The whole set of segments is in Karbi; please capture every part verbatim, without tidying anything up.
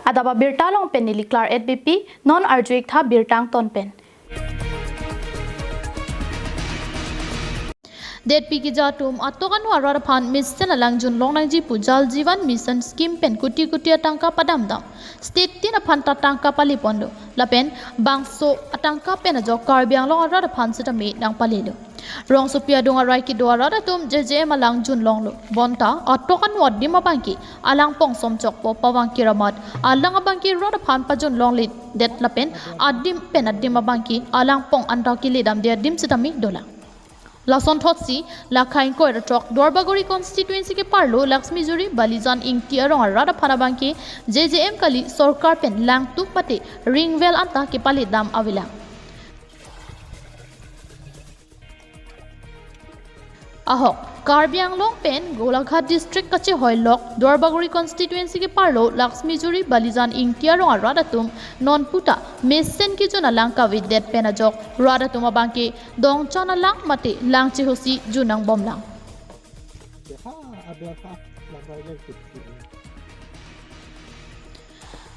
Adap abirta along pen neli Claret Beypi, non arju-ik tha birta angton pen. Detpi kejai atum, atok anu arat aphan mesen alang junlong nangji pu Jal Jeevan Mission Scheme pen kuti kuti atangka padamdam. State tin aphan ta tangka paleponlo. Lapen bangso atangka pen ajok Karbi Anglong arat aphan sitame nangpalelo. Rongsopi adung arai kedo arat atum J J M alang junlonglo. Bonta atok anu adim abangke alang pong somchokpo, pavangkir amat alang abangke rat aphan pajunlongledet lapen adim pen adim abangke alang pong anta keledamde adim sitame dolang. Lasonthotsi, la kha ingkoi ra throk Duarbagori constituency ke-arlo Laxmijuri Balijan Ingti arong arat aphan abangke J J M kali, sorkar pen langtuk mate ring well anta kepaledam avelang. Ahok, Karbi Anglong pen Golaghat district kachehoilok Duarbagori constituency ke-arlo Laxmijuri Balijan Ingti arong arat atum non puta mesen kejun alang kavedet pen ajok rat atum abangke dongchan alang mate lang chehosi jun nangbomlang.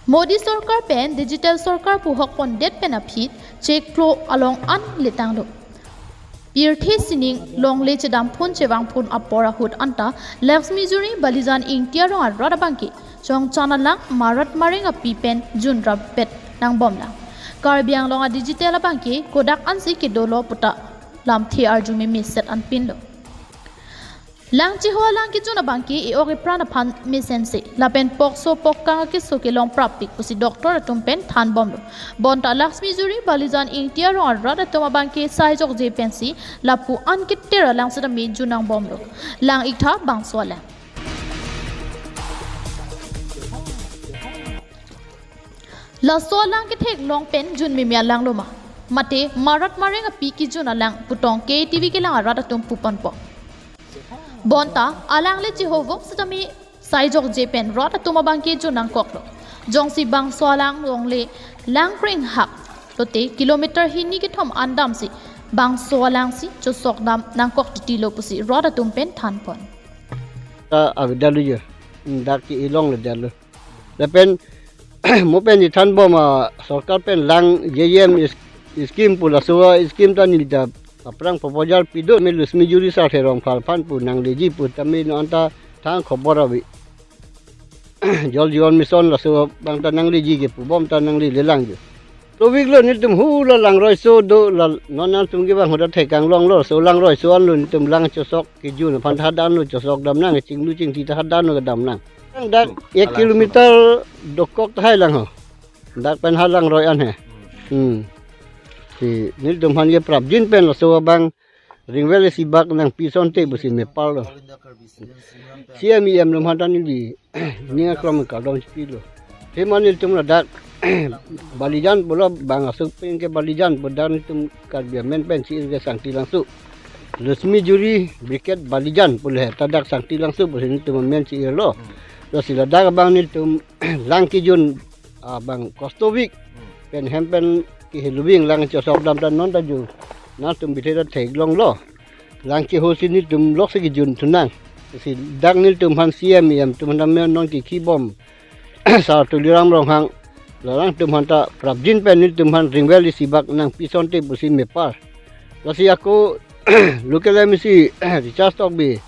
Modi sorkar pen digital sorkar pu hokpondet pen aphi cheklo along an letanglo. Pirthe sining longle chedamphun chevangphun apor ahut anta Laxmijuri Balijan Ingti arong arat abangke chongchan alang, marat mareng api pen junrapet nangbomlang. Karbi Anglong a digital abangke kodak ansi kedolo puta lamthe arju memeset anpinlo. Lang cheho alang kejun abangke e-ok epran aphan mesense lapen pokso pokkang akeso kelong prappik pusi doctor atum pen thanbomlo. Bonta Laxmijuri Balijan Ingti arong arat atum abangke sai jokje pensi lapu an keter alang sitame jun nangbomlo. Lang-ik tha bangso alang. Laso alang ketheklong pen jun meme alang lo ma, mate marat mareng api kejun alang pu tong K T V kelang arat atum puponpo. Bonta alang le chehovok sitame sai jokje pen rat atum abangke jun nangkoklo. Jongsi bangso alang longle lang krenghak lote kilometer hini kethom an damsi bangso alangsi chosokdam nangkok titilo pusi rat atum pen thanpon. Ta avedet lo je, dak ke-e longledetlo. Lapen mo pen ithanbom a sorkar pen lang J J M is-, scheme pu laso a scheme ta neli ta aphrang proposal pido, me Laxmijuri Sarthe Rongphar aphan pu nangleji pu tame non ta thang khobor ave. Jal Jeevan Mission laso abang ta nangleji ke pubom ta nanglelelang je. Tovik lo nelitum hula langroi so do la non nangtum kevang hoda thekang longlo, so langroi so anlo nelitum lang chosok kejun aphan tha danlo, chosokdam nang, chinglu chingthi tha danlo kedam nang. Dak ek kilometer dokok tahai lang ho. Dak pen ha langroi an he. Hmm. Si nelitum aphan ke prapjin pen laso abang ring well isi bak nangpi asonte pusi mepar lo. C M E M atum aphan ta neli ning aklong kardom chipilo. He mane nelitum ladak Balijan pulo bang asuk pen ke Balijan pu dak nelitum Karbi amen pen si-ir ke Sangti Langso. Laxmijuri Brigade Balijan pulo he, ta dak Sangti Langso pusi nelitum amen si-irlo. Lasi ladak abang nelitum lang kejun abang kostovik pen hem pen keheluving lang chosokdam ta non ta jun nangtum bithe ta theklonglo. Lang chehosi nelitum lok si kejun thunang. Si dak nelitum aphan C M E M atum aphan ta me non kekhibom Sar Tuliram Ronghang, la nangtum aphan ta prapjin pen nelitum aphan ring well isi bak nangpi asonte pusi mepar. Lasi ako local M A C Richard Tokbi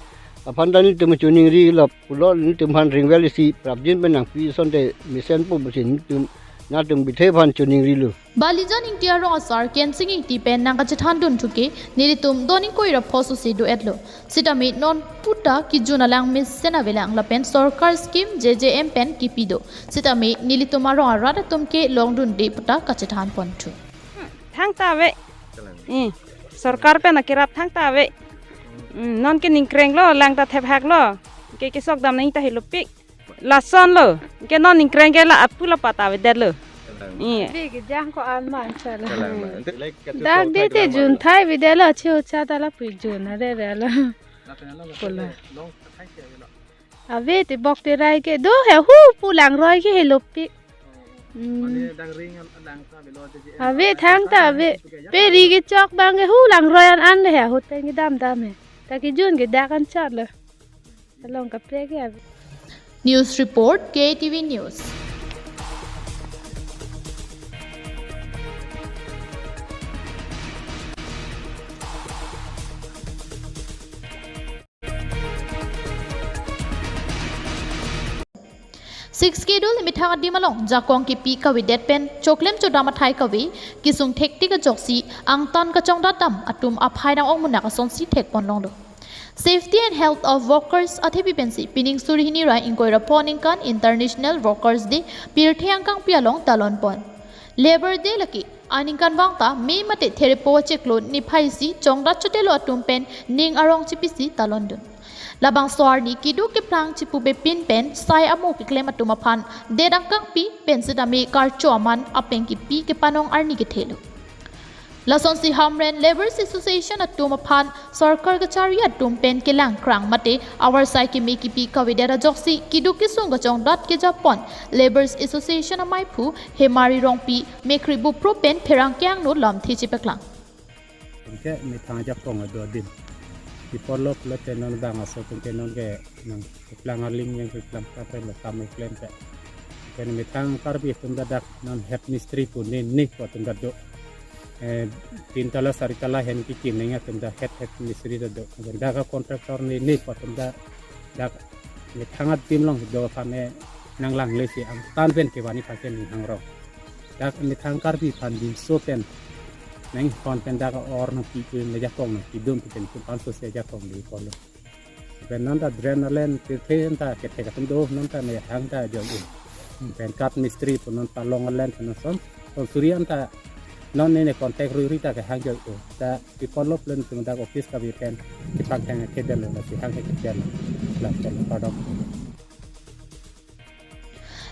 aphan ta nelitum choningrilo pulo, nelitum aphan ring well isi prapjin pen nangpi asonte mesenpo pusi nelitum nangtum bithe aphan choningrilo. Balijan Ingti arong asar Kensing Ingti pen nangkachethan dunthu ke nelitum don ingkoi ra pho sose do-etlo. Sitame non puta kejun alang mesen avelang lapen sorkar scheme J J M pen kepi do. Sitame nelitum arong arat atum ke longdunde puta kachethan ponthu. Thangta ave. Eh, sorkar pen akerap thangta ave. Hmm, non ke ningkreng lo, lang ta thephak lo. Ke kesokdam nang ta helopik. Lason lo. Ke non ningkreng ke la apu la pata avedet lo. Iya. Bi ke jang ko an man sa lo. Dak de te jun thai avedet lo, chiu cha ta lapu jun ave ave lo. Pula. Ave te bok te rai ke do he hu pu langroi ke helopik. Hmm. Ave thangta ave. Pe ri kechok abang ke hu langroi an an le he ahut pen kedam dam he. Ta kejun ke dak anchot lo. Along kaprek ke ave. News report, K T V News. Sixth Schedule emethang adim along jakong kipi kavedet pen choklem chodam athai kave kesung thektik ajoksi angtan kachongdat dam atum aphai nang-ongmunak asonsi thekpon longlo. Safety and Health of Workers athepi pensi pining suri hini ra ingkoi ra pho aningkan International Workers Day pirthe angkangpi along talonpon. Labour Day lake aningkanvang ta May mate therepo achiklo niphai isi chongdat chotelo atum pen ning arong chipisi talondun. Labangso arni keduk keplang chipupepin pen sai amo keklem atum aphan det angkangpi pen sitame karcho aman apeng kipi kepanong arni kethelo. Lasonsi Hamren Labourers Association atum aphan sorkar kachari atum pen kelangkrang mate avarsai keme kipi kavedet ajoksi keduk kesung kachongdat kejapon Labourers Association amaiphu Hemari Rongpi Mekri Bupro pen pherangke angno lamthe chepaklang. Anke methang ajakong ado adim. Pi apotlo pulote non bang aso atum ke non ke nangkeplang arleng yang keplang kaprek lo kam keklem ke. Pen methang Karbi atum ta dak non head mistri pu ne ne pu atum ta do. Eh, tin tala sari tala ahem kekim nang atum ta head head mistri ta do. Pen dak a contractor ne ne pu atum ta dak methang adim along do aphan ne nanglangle si angtan pen kevan aphan ke ning hangrong. Dak methang Karbi aphan dimso pen nangkon pen dak or nangpi pu ne ajakong nangpidun pen pu panso si ajakong di apotlo. Pen non ta drain alen pirthe ta kethek atum do, non ta ne hang ta joi-un. Pen kat mistri pu non palong alen pu non son, son suri an ta non ne ne contact rui rui ta kehang joi-un. Ta pi apotlo pu non tum dak office kabi pen kepaklang kedel lo, si hang kedel lo. Lam pen padok.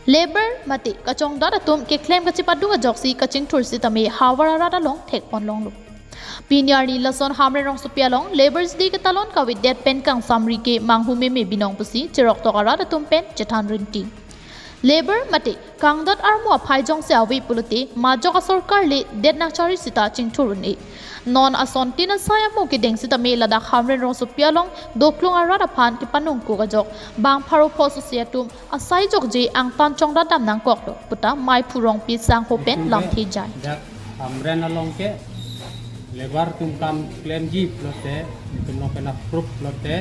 Labour mate kachongdat atum keklem kachepaduk ajoksi kachingthur sitame havar arat along thekpon longlo. Pini arni lason Hamren rongsopi along Labourers Day ketalon kavedet pen kangsamri ke manghu meme binong pusi cheroktok arat atum pen chethan rinti. Labour mate kangdat armu aphai jongsi ave pulote majok asorkar le det nangchari sita chingthur un-e. Non ason tin asai amo kedeng sitame ladak Hamren rongsopi along doklung arat aphan kepanung kuk ajok bang pharo pho susi atum asai jokje angtan chongdat dam nangkoklo puta maiphu Rongpi sangho pen lamthe jai. Dak Hamren along ke labour atum kam klemji pulote, netum along pen a-proof pulote,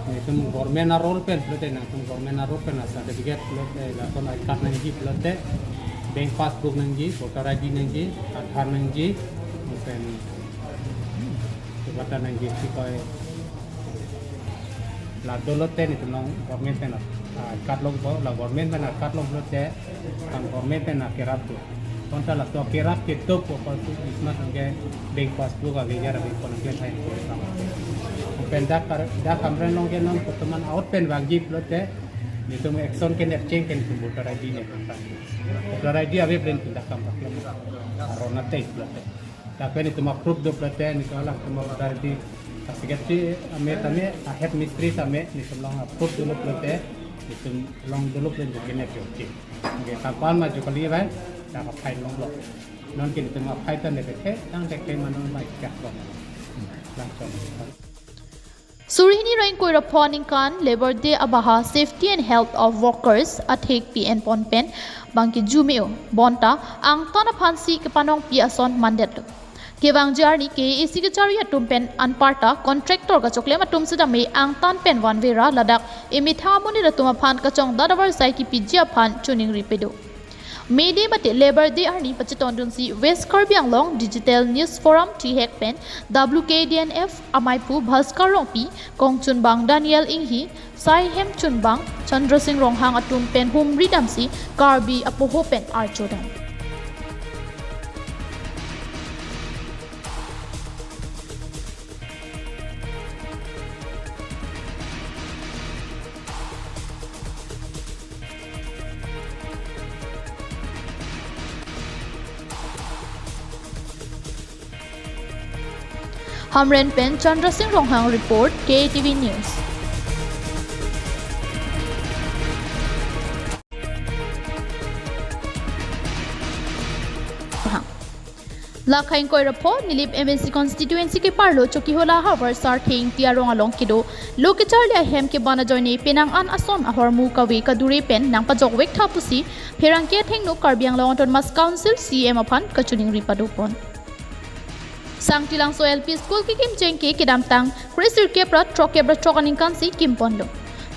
netum government a-roll pen pulote, nangtum government a-roll pen a-certificate pulote, lason I card nangji pulote, bank passbook nangji, voter I D nangji, Aadhaar nangji, pen kebata nangji si koi. La dolote netum along government pen a, ah, card longpo, la government pen a-card longlote, tang government pen a-kerap do. Konta laso kerap kedo po palsu Christmas anke bank passbook ave jar ave pon anke thai ko tang. Pen dak kar, dak Hamren along ke non kotoman out pen vangji pulote, netum action ke nepcheng ke netum voter I D ne. Voter I D ave pen netum dak kam paklem. Rona te pulote. Tapi netum a-proof do pulote, netum alang netum a-voter I D. Kasih kecil, ame tame, a-head mistri tame, netum along a-proof dolo pulote, netum along dolo pulote, jokine pioke. Oke, tampan maju kali, bang, dak a-fine longlo. Non ke netum a-fine ta nepethe, tang deke mano mai kak long. Langsung. Suri hini ra ingkoi ra pho aningkan Labour Day abaha Safety and Health of Workers athek pi enpon pen bang ke jumeo bonta angtan aphansi kepanongpi ason mandetlo. Kevangji arni K A A C kachari atum pen anparta contractor kachoklem atum sitame angtan pen vanve ra ladak emethang amonit atum aphan kachongdat avarsai kipiji aphan choningri pado. May Day mate Labour Day arni pachetondunsi West Karbi Anglong Digital News Forum thihek pen W K D N F amaiphu Bhaskar Rongpi, kongchunbang Daniel Inghi, saihem chunbang Chandra Singh Ronghang atum pen humri damsi Karbi apoho pen archodam. Hamren pen Chandra Singh Ronghang report, K T V News. Lakhai ingkoi ra pho Nilip M A C constituency keparlo Chokihola havar Sarthe Ingti arong along kedo lo kecharli ahem keban ajoine penang an ason ahormu kave kadure pen nangpajok vektha pusi pherangke athengno Karbi Anglong Autonomous Council C E M aphan kachoningri padopon. Sangtilangso L P School kekim chengke kedamtang kresirkep ra throkkep ra throk aningkansi kimponlo.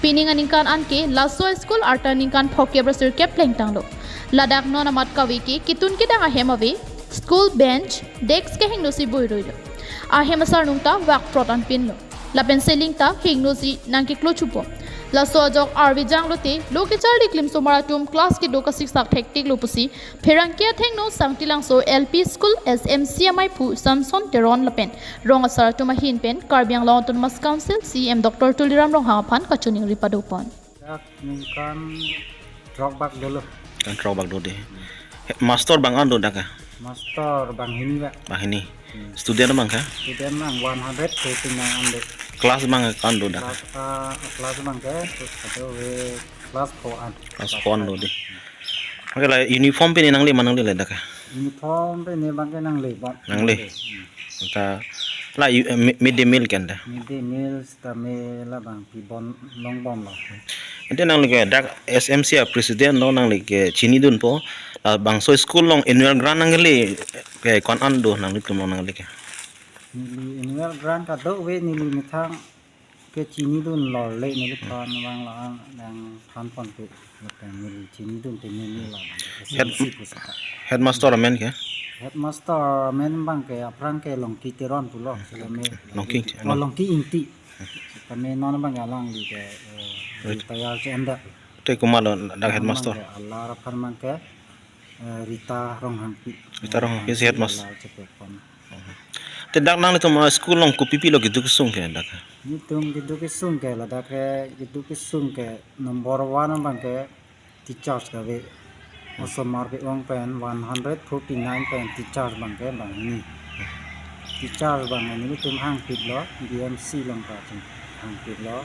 Pining aningkan anke laso school arta ningkan phokep ra sirkep plengtanglo. Ladak non amat kave ke kitun kedang ahem ave, school bench, desk kehingno si boiroilo. Ahem asarnung ta vakprot anpinlo. Lapen ceiling ta hingno si nangkeklo chubom. Laso ajok arve janglote lo kecharli klimsomar atum class kedo kasiksak thektiklo pusi pherangke athengno Sangtilangso L P School S M C amei aphu Samson Teron lapen rong asar atum ahin pen Karbi Anglong Autonomous Council C E M Doctor Tuliram Ronghang aphan kachiningri padopon. Dak ningkan throk bak dolo. Kan throk bak do dei. He, master bang an do dak ke? Master banghini bak. Banghini. Hmm. Student bang ke? Student bang one hundred thirty-nine an do. Class bang ke an do dak ke? Class, ah, class bang ke, terus ada we class four an. Class four an do dei. Oke la, uniform pine nangle ma nanglele dak ke? Uniform pine bang ke nangle bang. Nangle. Hmm. Ta la, you, eh, mi-, midday meal ke anda? Midday meal tame labang pibom longbomlo. Ante nangli ke dak S M C a president lo, nangli kechinidunpo, labangso school along annual grant nangle ke ko-an an do nanglitum along nangle ke? Neli annual grant kadokave neli methang kechinidunlo le neli than abang la-an nangthanponpe. Lapen neli chinidun te neli la Head-, S M C pusaka. Headmaster amen ke? Headmaster amen bang ke aphrang ke Longki Teron pulo. Sitame Longki, oh, Longki Ingti. Sitame non bang ke alangli ke, eh, Rit- retire che anda. Te komatlo dak headmaster? Bang ke alar aphan bang ke, eh, Rita Ronghangpi. Rita Ronghangpi si headmaster. Alar chepekpon. Te dak nanglitum, ah, school along kopi pilo keduk kesung ke dak? Nelitum keduk kesung ke ladak ke, keduk kesung ke number one bang ke teachers kave. Osomar pe-ong pen one hundred forty-nine pen teachers bang ke banghini. Teachers bang ke nelitum hangpitlo, B M C along ta hangpitlo.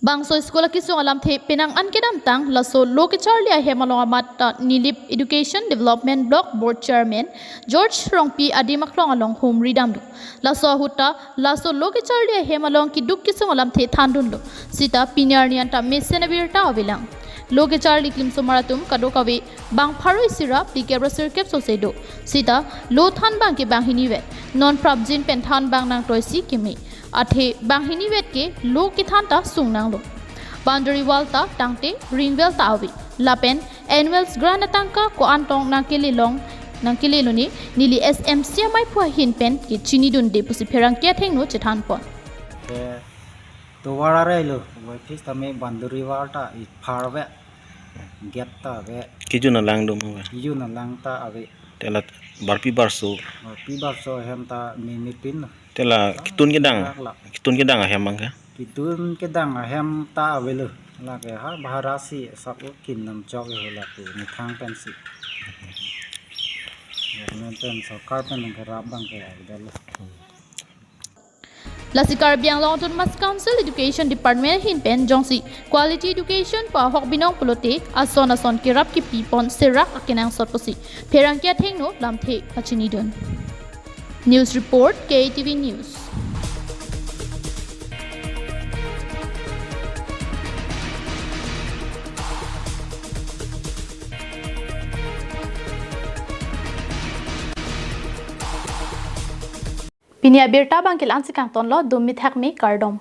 Bangso school akesung alamthe penang an kedamtang laso lo kecharli ahem along amat ta Nilip Education Development Block Board Chairman George Rongpi adim aklong along humri damlo. Laso ahut ta laso lo kecharli ahem along keduk kesung alamthe thandunlo. Sita pini arni anta mesen abirta avelang. Lo kecharli klimsomar atum kadokave bang pharo isi ra phlikep ra sirkep sose do. Sita lo than bang ke banghini vet. Non prapjin pen than bang nangtoi si keme. Athe banghini vet ke lo kethan ta sung nanglo. Boundary wall ta tangte ring well ta ave. Lapen annual grant atangka ko-an tong nangkelelong, nangkelelo ne neli S M C amei aphu ahin pen kechinidunde pusi pherangke athengno chethanpon. Ke tovar arelo, wai phis tame boundary wall ta ipharve, gate ta ve. Kejun alang do ma ve? Kejun alang ta ave. Te la barpi barso? Barpi barso ahem ta meme pinlo. Te la ketun kedang, Dak la. Ketun kedang ahem bang ke? Ketun kedang ahem ta avelo. Lake ha bhara si sak ukin nam chok e lapu methang pensi. Government pen, sorkar pen nangkerap bang ke avedetlo. Lasi Karbi Anglong Autonomous Council Education Department ahin pen jongsi quality education pu ahok binong pulote ason ason kerap kepipon serak akenangsot pusi pherangke athengno lamthe pachinidun. News report, K A T V News. Pini abirta bang ke la-an si kangtonlo, dum mithak me, kardom.